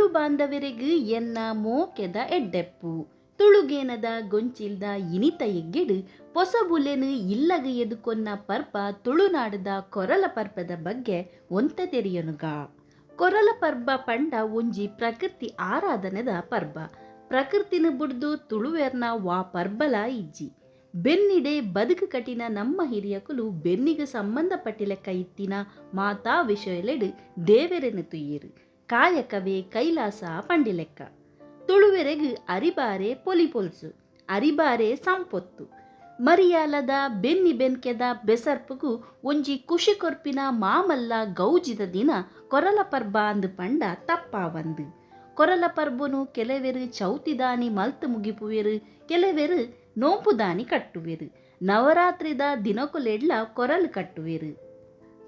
Tulu ಬಾಂಧವರೆಗ್ ಎನ್ನ ಮೋಕೆದ ಎಡ್ಡೆಪ್ಪು. ತುಳುಗೇನದ ಗೊಂಚಿಲ್ದ ಇನಿತ ಎಗ್ಗೆಡ್ ಪೊಸಬುಲೆನ್ ಇಲ್ಲಗ್ ಎದುಕೊನ್ನ ಪರ್ಬ ತುಳುನಾಡುದ ಕೊರಲ ಪರ್ಬದ ಬಗ್ಗೆ ಒಂತೆ ತೆರಿಯೊನುಗ. ಕೊರಲ ಪರ್ಬ ಪಂಡ ಒಂಜಿ ಪ್ರಕೃತಿ ಆರಾಧನೆದ ಪರ್ಬ. ಪ್ರಕೃತಿನ್ ಬುಡ್ದು ತುಳುವೆರ್ನ ವಾ ಪರ್ಬಲ ಇಜ್ಜಿ. ಬೆನ್ನಿಡೆ ಬದುಕು ಕಟಿನ ನಮ್ಮ ಹಿರಿಯಕುಲು ಬೆನ್ನಿಗ್ ಸಂಬಂಧಪಟ್ಟಿಲೆಕ್ಕ ಇತ್ತಿನ ಮಾತಾ ವಿಷಯಲೆಡ್ ದೇವೆರೆನ್ ತೂಯೆರ್. ಕಾಯಕವೇ ಕೈಲಾಸ ಪಂಡಿಲೆಕ್ಕ. ತುಳುವೆರೆಗ್ ಅರಿಬಾರೆ ಪೊಲಿ ಪೊಲ್ಸು, ಅರಿಬಾರೆ ಸಂಪೊತ್ತು. ಮರಿಯಾಲದ ಬೆನ್ನಿ ಬೆನ್ಕೆದ ಬೆಸರ್ಪುಗು ಒಂಜಿ ಕುಷಿ ಕೊರ್ಪಿನ ಮಾಮಲ್ಲ ಗೌಜಿದ ದಿನ ಕೊರಲ ಪರ್ಬ ಅಂದ್ ಪಂಡ ತಪ್ಪಾವಂದ್. ಕೊರಲ ಪರ್ಬೊನು ಕೆಲವೆರ್ ಚೌತಿದಾನಿ ಮಲ್ತ್ ಮುಗಿಪುವೆರ್, ಕೆಲವೆರ್ ನೋಂಪುದಾನಿ ಕಟ್ಟುವೆರ್. ನವರಾತ್ರಿದ ದಿನೊಕುಲೆಡ್ಲ ಕೊರಲ್ ಕಟ್ಟುವೆರ್.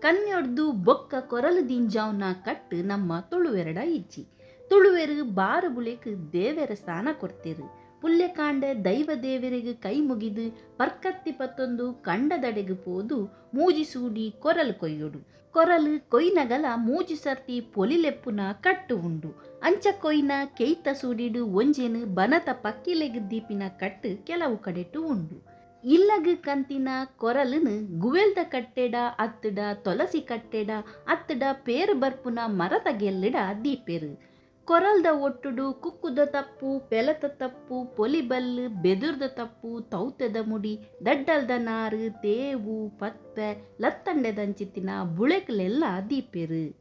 ಕನ್ಯೊಡ್ದು ಬೊಕ್ಕ ಕೊರಲ್ ದಿಂಜಾವುನ ಕಟ್ಟ್ ನಮ್ಮ ತುಳುವೆರೆಡ ಇಜ್ಜಿ. ತುಳುವೆರ್ ಬಾರ್ ಬುಲೆಕ್ ದೇವೆರೆ ಸ್ಥಾನ ಕೊರ್ತೆರ್. ಪುಲ್ಯಕಾಂಡೆ ದೈವ ದೇವೆರೆಗ್ ಕೈ ಮುಗಿದ್ ಪರ್ಕತ್ತಿ ಪತ್ತೊಂದು ಕಂಡದಡೆಗ್ ಪೋದು ಮೂಜಿ ಸೂಡಿ ಕೊರಲ್ ಕೊಯ್ಯೊಡು. ಕೊರಲ್ ಕೊಯ್ನಗಲ ಮೂಜಿ ಸರ್ತಿ ಪೊಲಿ ಲೆಪ್ಪುನ ಕಟ್ಟ್ ಉಂಡು. ಅಂಚ ಕೊಯ್ನ ಕೆಯ್ತ ಸೂಡಿಡ್ ಒಂಜೆನ್ ಬನತ ಪಕ್ಕಿಲೆಗ್ ದೀಪಿನ ಕಟ್ಟ್ ಕೆಲವು ಕಡೆಟ್ ಉಂಡು. ಇಲ್ಲಗ್ ಕಂತಿನ ಕೊರಲ್ ನ್ ಗುವೆಲ್ದ ಕಟ್ಟೆಡ ಅತ್ತುಡ ತೊಲಸಿ ಕಟ್ಟೆಡ ಅತ್ತುಡ ಪೇರ್ ಬರ್ಪುನ ಮರತ ಗೆಲ್ಲ್ ಡ ದೀಪೆರ್. ಕೊರಲ್ದ ಒಟ್ಟುಡು ಕುಕ್ಕುದ ತಪ್ಪು, ಪೆಲತ ತಪ್ಪು, ಪೊಲಿಬಲ್ಲ್, ಬೆದುರ್ದ ತಪ್ಪು, ತೌತೆದ ಮುಡಿ, ದಡ್ಡಲ್ದ ನಾರ್, ತೇವು, ಪದ್ಪೆ, ಲತ್ತಂಡೆದಂಚಿತ್ತಿನ ಬುಳೆಕುಲೆನ್ಲಾ ದೀಪೆರ್.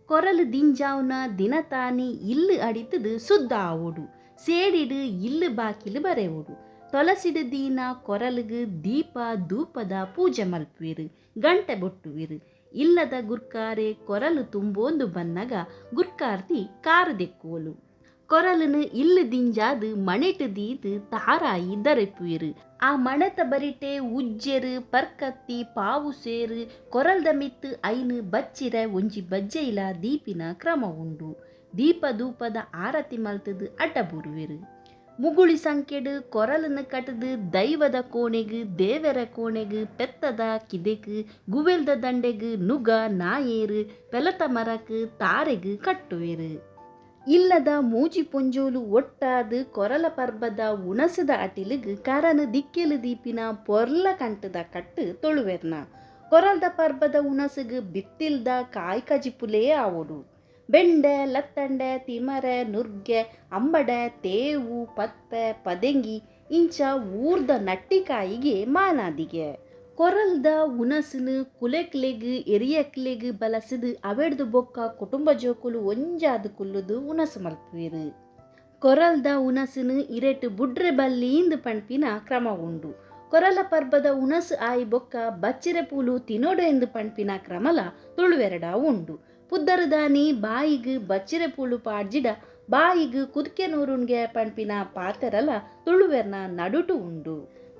ಕೊರಲ್ ದಿಂಜಾವುನ ದಿನತಾನಿ ಇಲ್ಲ್ ಅಡಿತ್ದ್ ಸುದ್ದ ಆವೊಡು. ಸೇಡಿಡ್ ಇಲ್ಲ್ ಬಾಕಿಲ್ ಬರೆವೊಡು. ತೊಲಸಿಡ್ ದೀನ ಕೊರಲ್ಗ್ ದೀಪ ದೂಪದ ಪೂಜೆ ಮಲ್ಪುವೆರ್. ಗಂಟೆ ಬೊಟ್ಟುವೆರ್. ಇಲ್ಲದ ಗುರ್ಕಾರೆ ಕೊರಲ್ ತುಂಬೊಂದು ಬನ್ನಗ ಗುರ್ಕಾರ್ತಿ ಕಾರ್ ದೆಕ್ಕುವೊಲು. ಕೊರಲ್ನ್ ಇಲ್ಲ್ ದಿಂಜಾದ್ ಮಣೆಟ್ ದೀದ್ ತಾರಾಯಿ ದರೆಪುವೆರ್. ಆ ಮಣೆತ ಬರಿಟೆ ಉಜ್ಜೆರ್, ಪರ್ಕತ್ತಿ, ಪಾವು ಸೇರ್, ಕೊರಲ್ದ ಮಿತ್ತ್ ಐನ್ ಬಚ್ಚಿರೆ ಒಂಜಿ ಬಜ್ಜೆಯಿಲಾ ದೀಪಿನ ಕ್ರಮ ಉಂಡು. ದೀಪ ದೂಪದ ಆರತಿ ಮಲ್ತ್ದ್ ಅಡ್ಡ ಬೂರುವೆರ್. ಮುಗುಳಿ ಸಂಕೆಡ್ ಕೊರಲ್ನ್ ಕಟ್ದ್ ದೈವದ ಕೋಣೆಗ್, ದೇವೆರೆ ಕೋಣೆಗ್, ಪೆತ್ತದ ಕಿದೆಕ್, ಗುವೆಲ್ದ ದಂಡೆಗ್, ನುಗ, ನಾಯೇರ್, ಪೆಲತ ಮರಕ್, ತಾರೆಗ್ ಕಟ್ಟುವೆರ್. ಇಲ್ಲದ ಮೂಜಿ ಪೊಂಜೋಲು ಒಟ್ಟಾದ್ ಕೊರಲ ಪರ್ಬದ ಉಣಸುದ ಅಟಿಲ್ಗ್ ಕರನ್ ದಿಕ್ಕೆಲ್ ದೀಪಿನ ಪೊರ್ಲ ಕಂಟುದ ಕಟ್ಟ್ ತುಳುವೆರ್ನ. ಕೊರಲ್ದ ಪರ್ಬದ ಉಣಸುಗ್ ಬಿತ್ತಿಲ್ದ ಕಾಯಿ ಕಜಿಪುಲೇ ಆವೊಡು. ಬೆಂಡೆ, ಲತ್ತಂಡೆ, ತಿಮರೆ, ನುರ್ಗೆ, ಅಂಬಡೆ, ತೇವು, ಪದ್ಪೆ, ಪದೆಂಗಿ ಇಂಚ ಊರ್ದ ನಟ್ಟಿಕಾಯಿಗೆ ಮಾನಾದಿಗೆ. ಕೊರಲ್ದ ಉಣಸುನು ಕುಲೆಕ್ಲೆಗ್ ಎರಿಯಾಕ್ಲೆಗ್ ಬಲಸುದು ಅವೆಡ್ದ್ ಬೊಕ್ಕ ಕುಟುಂಬ ಜೋಕುಲು ಒಂಜಾದ್ ಕುಲ್ಲುದು ಉಣಸು ಮಲ್ಪುವೆರ್. ಕೊರಲ್ದ ಉಣಸುನು ಇರೆಟ್ ಬುಡ್ರೆ ಬಲ್ಲೀಂದ್ ಪನ್ಪಿನ ಕ್ರಮ ಉಂಡು. ಕೊರಲ ಪರ್ಬದ ಉಣಸು ಆಯಿ ಬೊಕ್ಕ ಬಚ್ಚಿರೆ ಪೂಲು ತಿನೊಡೇಂದ್ ಪನ್ಪಿನ ಕ್ರಮಲ ತುಳುವೆರೆಡ ಉಂಡು. ಪುದ್ದರುದಾನಿ ಬಾಯಿಗ್ ಬಚ್ಚಿರೆ ಪೂಲು ಪಾಡ್ಜಿಡ ಬಾಯಿಗ್ ಕುದ್ಕೆ ನೂರುನ್ಗೆ ಪನ್ಪಿನ ಪಾತೆರಲ ತುಳುವೆರ್ನ ನಡುಟು ಉಂಡು.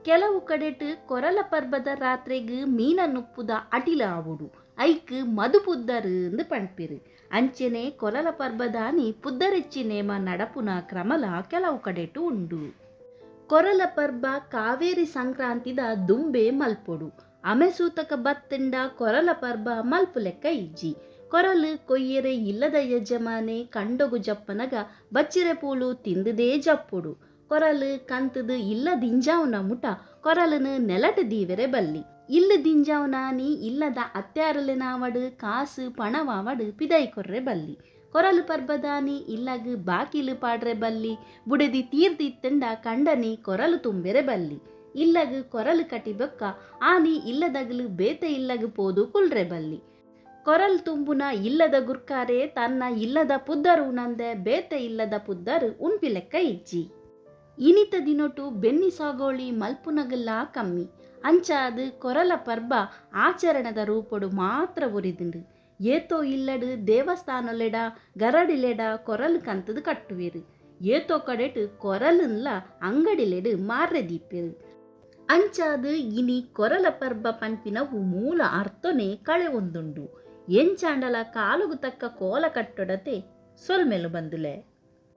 ಕೆಲವು ಕಡೆಟ್ ಕೊರಲ ಪರ್ಬದ ರಾತ್ರೆಗ್ ಮೀನ ನುಪ್ಪುದ ಅಟಿಲ್ ಆವೊಡು. ಐಕ್ ಮದು ಪುದ್ದರ್ ಇಂದ್ ಪನ್ಪೆರ್. ಅಂಚೆನೆ ಕೊರಲ ಪರ್ಬದಾನಿ ಪುದ್ದರೆಚ್ಚಿ ನೇಮ ನಡಪುನ ಕ್ರಮಲ ಕೆಲವು ಕಡೆಟ್ ಉಂಡು. ಕೊರಲ ಪರ್ಬ ಕಾವೇರಿ ಸಂಕ್ರಾಂತಿದ ದುಂಬೇ ಮಲ್ಪೊಡು. ಅಮೆ ಸೂತಕ ಬತ್ತ್ಂಡ ಕೊರಲ ಪರ್ಬ ಮಲ್ಪುಲೆಕ್ಕ ಇಜ್ಜಿ. ಕೊರಲ್ ಕೊಯ್ಯೆರೆ ಇಲ್ಲದ ಯಜಮಾನೆ ಕಂಡೊಗು ಜಪ್ಪನಗ ಬಚ್ಚಿರೆ ಪೂಲು ತಿಂದುದೇ ಜಪ್ಪೊಡು. ಕೊರಲ್ ಕಂತುದು ಇಲ್ಲ ದಿಂಜಾವುನ ಮುಟ ಕೊರಲುನು ನೆಲಟ್ ದೀವೆರೆ ಬಲ್ಲಿ. ಇಲ್ಲ್ ದಿಂಜಾವುನಾನಿ ಇಲ್ಲದ ಅತ್ಯಾರುಲೆನಾವಡ್ ಕಾಸ್ ಪಣವಾವಡ್ ಪಿದಯಿ ಕೊರ್ರೆ ಬಲ್ಲಿ. ಕೊರಲ್ ಪರ್ಬದಾನಿ ಇಲ್ಲಗ್ ಬಾಕಿಲ್ ಪಾಡ್ರೆ ಬಲ್ಲಿ. ಬುಡೆದಿ ತೀರ್ದ್ ಇತ್ತ್ಂಡ ಕಂಡನಿ ಕೊರಲ್ ತುಂಬೆರೆ ಬಲ್ಲಿ. ಇಲ್ಲಗ್ ಕೊರಲ್ ಕಟಿ ಬೊಕ್ಕ ಆನಿ ಇಲ್ಲದಗಲು ಬೇತೆ ಇಲ್ಲಗ್ ಪೋದು ಕುಲ್ರೆ ಬಲ್ಲಿ. ಕೊರಲ್ ತುಂಬುನ ಇಲ್ಲದ ಗುರ್ಕಾರೆ ತನ್ನ ಇಲ್ಲದ ಪುದ್ದರ್ ಉಣಂದೆ ಬೇತೆ ಇಲ್ಲದ ಪುದ್ದರ್ ಉನ್ಪಿಲೆಕ್ಕ ಇಜ್ಜಿ. ಇನಿತ ದಿನೊಟು ಬೆನ್ನಿ ಸಾಗೋಳಿ ಮಲ್ಪುನಗಲ್ಲಾ ಕಮ್ಮಿ. ಅಂಚಾದ್ ಕೊರಲ ಪರ್ಬ ಆಚರಣೆದ ರೂಪೊಡು ಮಾತ್ರ ಒರಿದ್ಂಡ್. ಏತೋ ಇಲ್ಲಡ್ ದೇವಸ್ಥಾನೊಲೆಡ, ಗರಡಿಲೆಡ ಕೊರಲ್ ಕಂತ್ದ್ ಕಟ್ಟುವೆರ್. ಏತೋ ಕಡೆಟ್ ಕೊರಲ್ ನ್ಲ ಅಂಗಡಿಲೆಡ್ ಮಾರ್ರೆ ದೀಪೆರ್. ಅಂಚಾದ್ ಇನಿ ಕೊರಲ ಪರ್ಬ ಪನ್ಪಿನವು ಮೂಲ ಅರ್ಥೊನೇ ಕಳೆವೊಂದುಂಡು. ಎಂಚಾಂಡಲ ಕಾಲೊಗು ತಕ್ಕ ಕೋಲ ಕಟ್ಟೊಡತೆ. ಸೊಲ್ಮೆಲು ಬಂಧುಲೆ.